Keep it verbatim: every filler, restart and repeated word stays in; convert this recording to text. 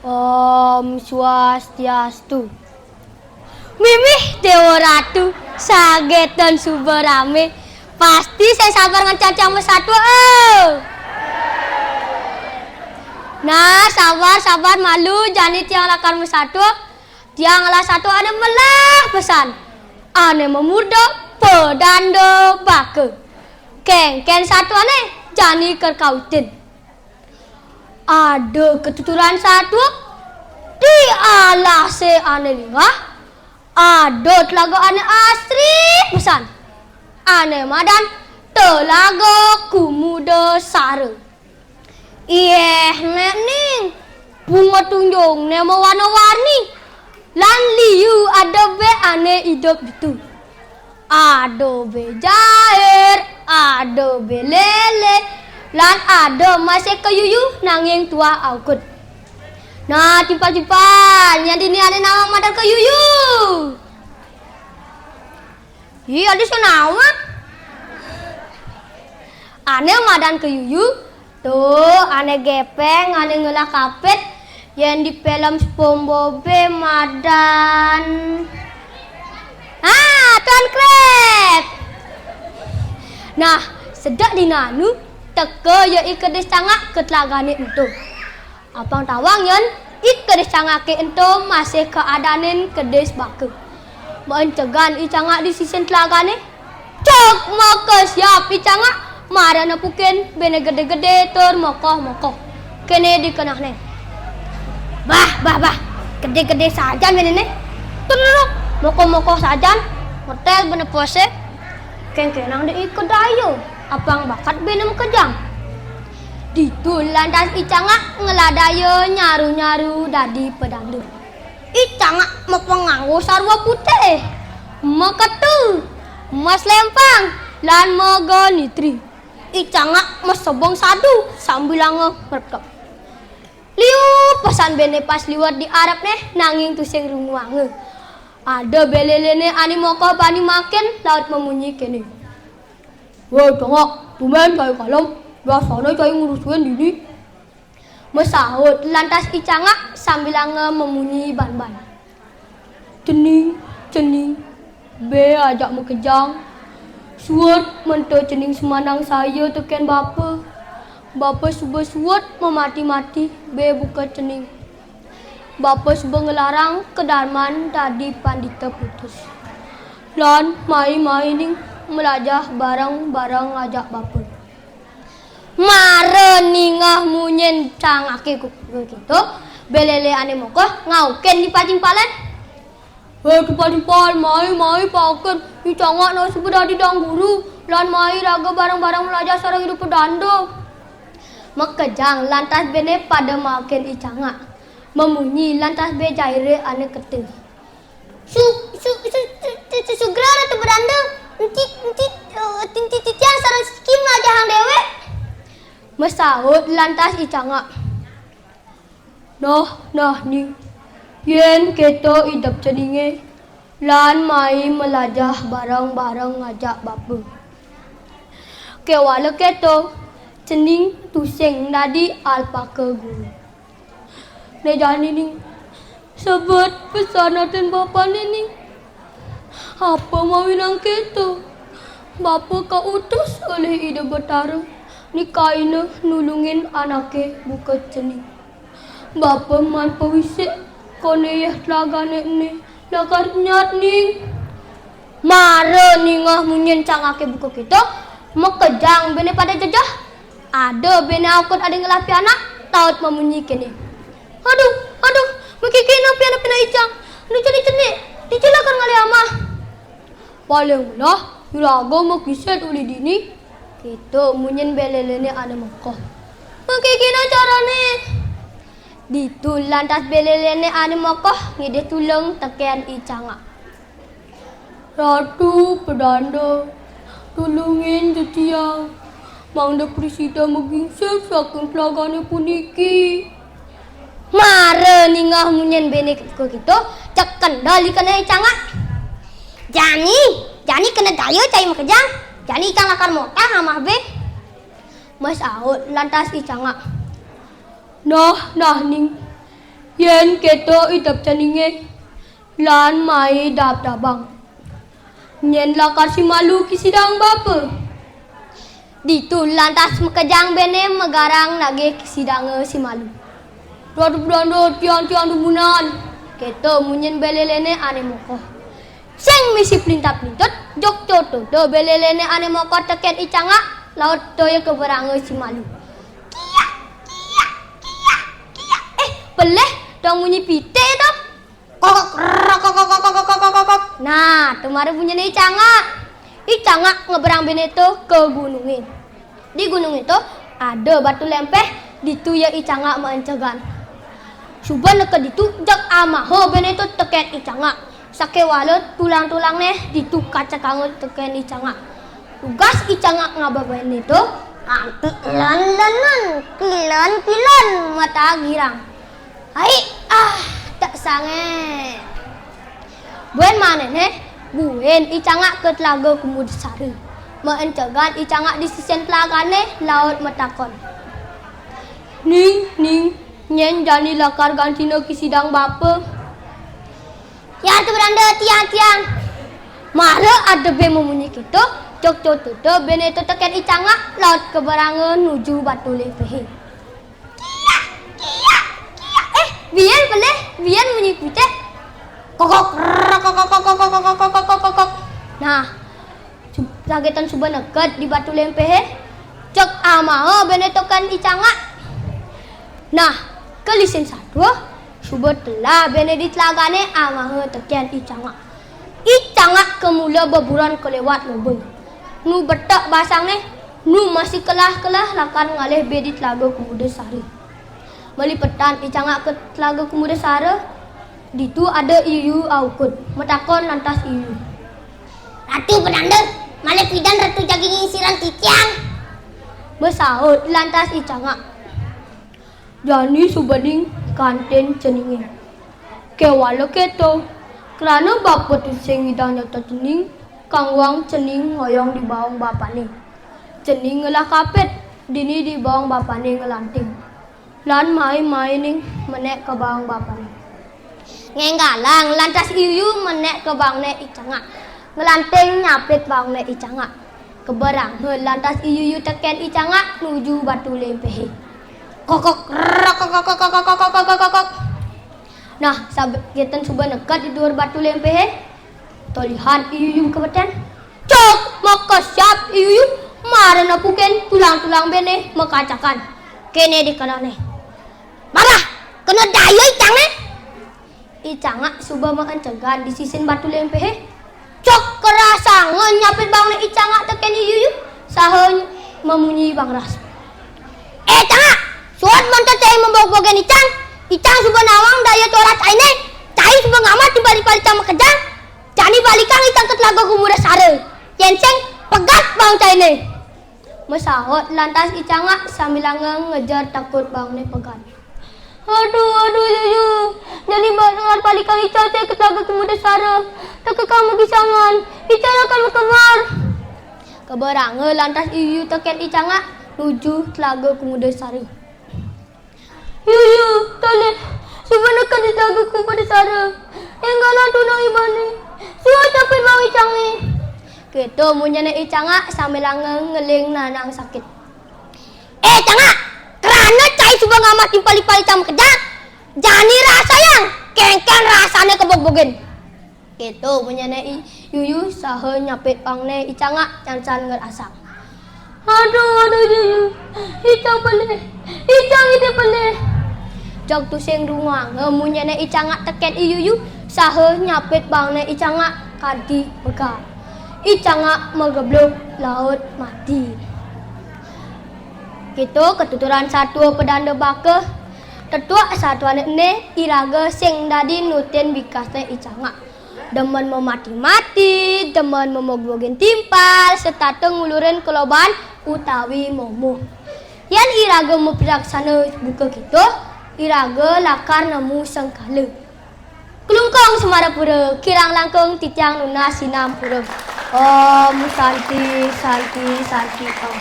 Om Swastiastu. Mimih Dewa Ratu, sagétan suba ramé. Pasti sing sabar ngencang-cang masatua, oh. Nah, sabar, sabar, malu, jani tiang lakar masatua. Tiang ngelah satua ané melah pesan. Ané mamurda Pedanda Baka. Kénkén satuané jani ker kawitin. Ada katuturan satua di alasé ané liwah, ada telaga ané asri pesan. Ané madan Telaga Kumuda Sara. Iyéh, Nék Ning, bunga tunjungné mawarna-warni. Lan liu ada bé ané idup ditu. Ada bé jair, ada bé lélé, lan ada masih kayuyu nanging tuah aukud. Nah, timpal-timpal, nyén dini ané nawang madan kayuyu. Ih, ada sing nawang. Ané madan kayuyu, tuh, ané gépéng, ané ngelah kapit, yén di film SpongeBob madan. Ah, Tuan Krab. Nah, sedek dina anu, teka ya i kedis cangak ka telagané ento. Apang tawang yén i kedis cangaké ento masih kaadanin kedis baka. Maencegan i cangak di sisin telagané. Cuk, maka siap i cangak, mara nepukin béné gedé-gedé tur mokoh-mokoh. Kéné dikenehné. Bah, bah, bah. Gedé-gedé sajan bénéné. Terus mokoh-mokoh sajan. Ngetel béné posé. Kéngkénang di i kedaya. Apang bakat béné makejang. Ditu lantas i cangak ngelah daya nyaru-nyaru dadi pedanda. I cangak mapanganggo sarwa putih, maketu, mas lempang, lan maganitri. I cangak masebeng sadu sambilanga mrekep. Liu pesan béné pas liwat di arepné nanging tusing runguanga. Ada bé léléné ané mokoh bani makin laut mamunyi kéné. Wéh, cangak, tumbén cai kalem, biasané cai ngrusuin dini. Masaut lantas i cangak sambilanga mamunyi banban. Cening, cening, bé ajak makejang. Suud menta cening semandang saya tekén bapa. Bapa suba suud mamati-mati bé buka cening. Bapa suba nglarang Kedarman dadi pandita putus. Lan mai-mai ning mlajah bareng-bareng ajak bapa. Mara ningeh munyin cangaké kéto, bé lélé ané mokoh ngaukin di pacing palen. Hé, timpal-timpal, mai, mai, paken, i cangak nak suba dadi dang guru, lan mai raga bareng-bareng mlajah sareng idup pedanda. Makejang lantas béné pada maukin i cangak. Mamunyi lantas bé jairé ané keteh. Su, su, su, su, su, sugra Ratu Pedanda, enti, enti, eh, enti titiang sareng Siki mlajahang déwék. Masaut lantas i cangak. Nah, nah, Ning. Yén kéto idep ceningé, lan mai mlajah bareng-bareng ngajak bapa. Kéwala kéto, cening tusing dadi alpaka guru. Né jani, Ning, sebet pesan atin bapané, Ning. Apa mawinan kéto? Bapa kautus olih Ida Betara nikaina nulungin anaké buka cening. Bapa man pawisik koné yéh telagané ené lakar nyat, Ning. Mara ningeh munyin cangaké buka kéto, makejang béné pada jejeh. Ada béné aukud ané ngelah pianak, taut mamunyi kéné. Aduh, aduh, makikina pianak-pianak icang. Anu cenik-cenik, dija lakar ngalih amah. Paling melah, juraga makisid uli dini. Kéto munyin bé léléné ané mokoh. Makikina carané. Ditu lantas bé léléné ané mokoh ngidih tulung tekén i cangak. Ratu Pedanda, tulungin titiang, mangda prasida magingsir saking telagané puniki. Mara ningeh munyin béné kéto, cek kendel i keneh i cangak. Jani, jani kena daya cai makejang, jani icang lakar motah amah bé. Masaut lantas i cangak. Nah, nah, Ning. Yén kéto idep ceningé, lan mai dab-dabang. Nyén lakar si malu kisidang bapa? Ditu lantas makejang béné magarang nagih kisidangé si malu. Ratu Pedanda tiang-tiang dubunan, kéto munyin béléléné ané mokoh. Sing misi plintap-plintut, jok coto to béléléné ané mokoh tekén I Cangak, laut toya kabarangé si malu. Kiak, kiak, kiak, kiak. Eh, pelih, dong munyi pitik to. Kokok, rokok, kokok, kokok, kokok, kokok. Nah, to mara bunyiné I Cangak. I Cangak ngeberang béné to ka gunungé. Di gunungé to ada batu lempeh, ditu ya I Cangak maencegan. Suba neked ditu, jeg amaha béné to tekén I Cangak. Sakéwala tulang-tulangné ditu kacekanga tekén I Cangak. Tugas I Cangak ngaba béné to, kanti lén-lénan, kilén-kilén mata girang. Hai, ah, tak sangé. Buin manéné, buin I Cangak ka Telaga Kumudasara. Maencegan I Cangak di sisin telagané, laut matakon. Ning, ning, nyén jani lakar gantina kisidang bapa? Ya, Ratu Pedanda, tiang, tiang. Mara adebé mamunyi kéto, jok coto to béné to tekén I Cangak, laut kabarangé nuju batu lempehé. Kiak, kiak, kiak. Eh, bian pelih, bian munyi pitik. Kokok, rokok, kokok, kokok, kokok, kokok, kokok. Nah, su-, sakitan suba neked di batu lempehé, jeg amaha béné tekén I Cangak. Nah, ka lisin satua, suba telah béné di telagané amaha tekén I Cangak. I Cangak ka mula beburon ka liwat loba. Nu betek basangné, nu masih kelah-kelah lakar ngalih bé di Telaga Kumudasara. Malipetan I Cangak ka Telaga Kumudasara, ditu ada I Yuyu aukud, matakon lantas I Yuyu. Ratu Pedanda, malih pidan Ratu jagi nyingsiran titiang? Masaut lantas I Cangak. Jani suba ning kantin ceningé. Kéwala kéto, krana bapa tusing ngidang nyata cening, kangguang cening ngoyong di baong bapané. Cening ngelah kapit, dini di baong bapané nglanting. Lan mai-mai ning menék ka baong bapané. Ngénggalang lantas I Yuyu menék ka baongné I Cangak. Nglanting nyapit baongné I Cangak. Kabarangé lantas I Yuyu tekén I Cangak nuju batu lempehé. Kokok, rokok, kokok, kokok, kokok, kokok, kokok. Nah, sakitan suba neked di duur batu lempehé, tolihan I Yuyu kabetén. Cok, makesiab I Yuyu, mara nepukin tulang-tulang béné makacakan. Kéné dikenehné. Marah, kena daya I Cangné. I Cangak suba maencegan di sisin batu lempehé. Cok, karasanga nyapit baongné I Cangak tekén I Yuyu, saha mamunyi bangras. Eh, Cangak, suud manten cai mabogbogan I Cang. I Cang suba nawang daya torat cainé. Cai suba ngamah timpal-timpal I Cang makejang. Jani balikang I Cang ka Telaga Kumudasara. Yén sing, pegat baong cainé. Masaut lantas I Cangak sambilanga ngejer takut baongné pegat. Aduh, aduh, Yuyu. Jani ba-, balikang I Cang ka Telaga Kumudasara. Teka kamu gisangan. I Cang lakar makembar. Kabarangé lantas I Yuyu tekén I Cangak nuju Telaga Kumudasara. Yuyu, tolih, suba neked di Telaga Kumudasara. Énggalan tunang ibané. Suud nyapit baong I Cangé. Kéto munyiné I Cangak sambilanga ngeling nanang sakit. Eh, Cangak, krana cai suba ngamah timpal-timpal I Cang makejang, jani rasayang, kéngkén rasané kabogbogin. Kéto munyiné I Yuyu saha nyapit baongné I Cangak nyansan ngerasang. Aduh, aduh, Yuyu. I Cang pelih. I Cang idih pelih. Jog tusing runguanga munyiné I Cangak tekén I Yuyu saha nyapit baongné I Cangak kadi pegat. I Cangak mageblug laut mati. Kéto katuturan satua pedanda baka. Tetuak satuané ené iraga sing dadi nutin bikasné I Cangak. Demen mamati-mati, demen mamogbogin timpal, setata ngulurin kaloban utawi momoh. Yén iraga mapilaksana buka kéto, iraga lakar nemu sengkala. Klungkung Semarapura, kirang langkung titiang nunas sinampura. Om Santi, Santi, Santi, Om.